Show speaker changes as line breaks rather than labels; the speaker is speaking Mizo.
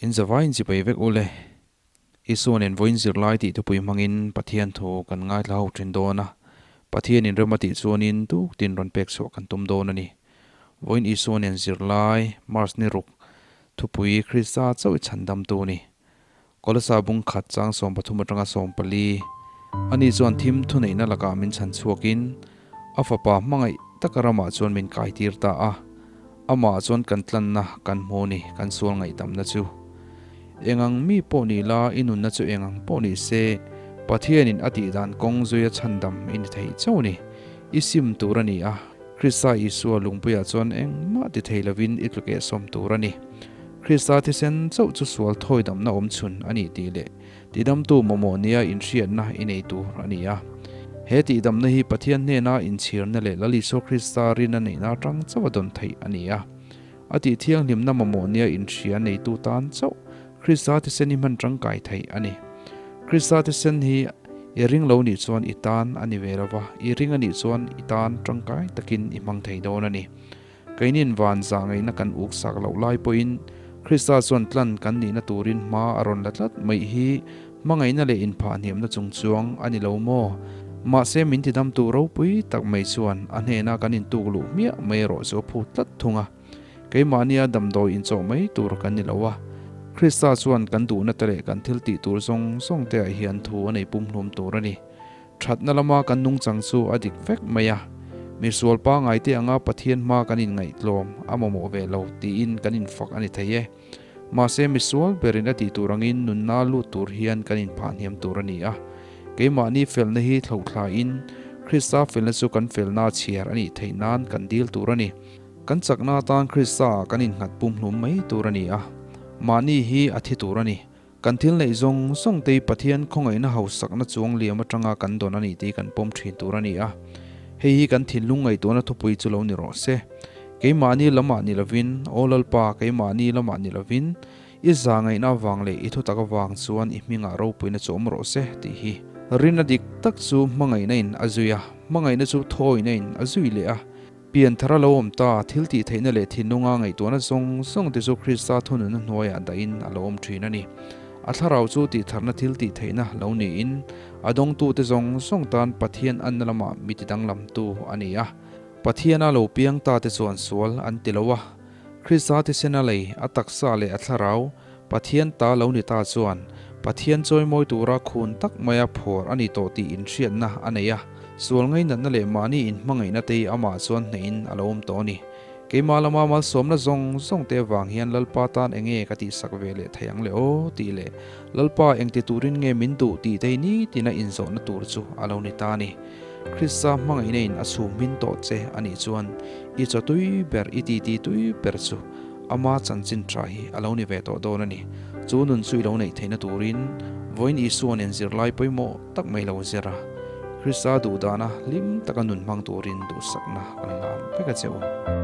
In zavai in chipai vek ule. Isua nen vawiin zirlai tih thupui hmangin Pathian thu kan ngaithla ho thin dawn a. Pathian in rem a tih chuanin tuk tin rawn pek chhuah kan tum dawn a ni. Vawiin Isua nen zirlai, March ni ruk, thupui Krista chauh i chhandamtu a ni. Kolosa bung khat chang 13 atanga 14, Ani chuan thim thuneihna lakah min chhan chhuakin a fapa hmangaih taka ramah chuan min kaitir ta a. Amah chuan kan tlanna kan hmu ni, kan sual ngaihdamna chu. Engang mi pawh ni la, i nunna chu engang pawh ni se, Pathianin a tihdan kawng zuia chhandam i ni thei chauh ni. I sim tur a ni a, Krista Isua lungpuiah chuan engmah ti thei lovin i tlukeh sawm tur a ni. Krista thisen chauh chu sual thawidamna awm chhun a ni tih leh Tidamtu mamawh nia inhriatna i nei tur a ni a. He tihdamna hi Pathian hnena inchhirna leh Lal Isua Krista rin a neihna atang chauh a dawn theih a ni a. A tih thianghlimna mamawh nia inhria neitu tan chauh Krista thisen hi hman tangkai theih a ni. Krista thisen hi i ring lo nih chuan i tan a ni ve lo va, i ring a nih chuan i tan tangkai takin i hmang thei dawn a ni. Keinin van zah ngaihna kan uk sak loh lai pawhin Krista chuan tlan kan nihna turin hma a rawn la tlat mai hi hmangaihna leh inphahhniamna chung chuang a ni lo maw? Mahse min tidamtu ropui tak mai chuan a hnena kan intuk luh hmiah mai erawh chu a phut tlat thung a. Keimahnia damdawi inchawh mai tur kan ni lo a, Krista chuan kan duhna te leh kan thil tih tur zawng zawng te ah hian thu a nei pumhlum tur a ni. Thatna lama kan nungchang chu a dik vek mai a, misual pangngai te anga Pathian hma kan inngaihtlawm a mamawh ve lo tiin kan infak a ni thei e. Mahse misual berin a tih tur angin nunna lut tur hian kan inphahhniam tur a ni a. Keimahni felna hi thlauhthlain Krista felna chu kan felna chhiar a nih theih nan kan dil tur a ni. Kan chakna atan Krista ah kan innghat pumhlum mai tur a ni a, mahni hi a thi tur a ni. Kan thil neih zawng zawng te hi Pathian khawngaihna hausakna chuang liam atanga kan dawn a ni tih kan pawm thin tur a ni a. Hei hi kan thinlung ngaihtuahna thupui chu lo ni rawh se. Keimahni lamah ni lovin, Aw Lalpa, keimahni lamah ni lovin, i za ngaihna avang leh i thutak avang chuan i hmingah ropuina chu awm rawh se tih hi. Rinna dik tak chu hmangaihna in a zui a, hmangaihna chu thuawihna in a zui leh a. Pian thar a lo awm ta, thil tih theihna leh thinlunga ngaihtuahna zawng zawng te chu Krista thununna hnuaiah dahin a lo awm thin a ni. A thlarau chu tih tharna thil tih theihna lo niin, a dawngtute zawng zawng tan Pathian anna lamah mi ti danglamtu a ni a. Pathiana lo piang ta te chuan sual an ti lo a, Krista thisen a lei, a taksa leh a thlarau, Pathian ta lo ni ta chuan Pathian chawimawi tura khun tak maia phawr a ni tawh tih inhriatna a nei a, sual ngainatna leh mahni inhmangaihna te hi amah chuan hnehin a lo awm tawh a ni. Keimah lama malsawmna zawng zawng te avang hian Lalpa tan enge ka tihsak ve leh thei ang le aw tih leh Lalpa engti turin nge min duh tih te hi nitina inzawhna tur chu a lo ni ta a ni. Krista hmangaihna in a chhum hmin tawh che a nih chuan i chaw tui ber i titi tui ber chu Ama chanchin tha hi a lo ni ve tawh dawn a ni. Chu nun chu i lo neih theihna turin vawiin Isua nen zirlai pawimawh tak mai lo zir a, Krista duhdana hlim taka nun hmang turin duhsakna kan hlan vek a che u.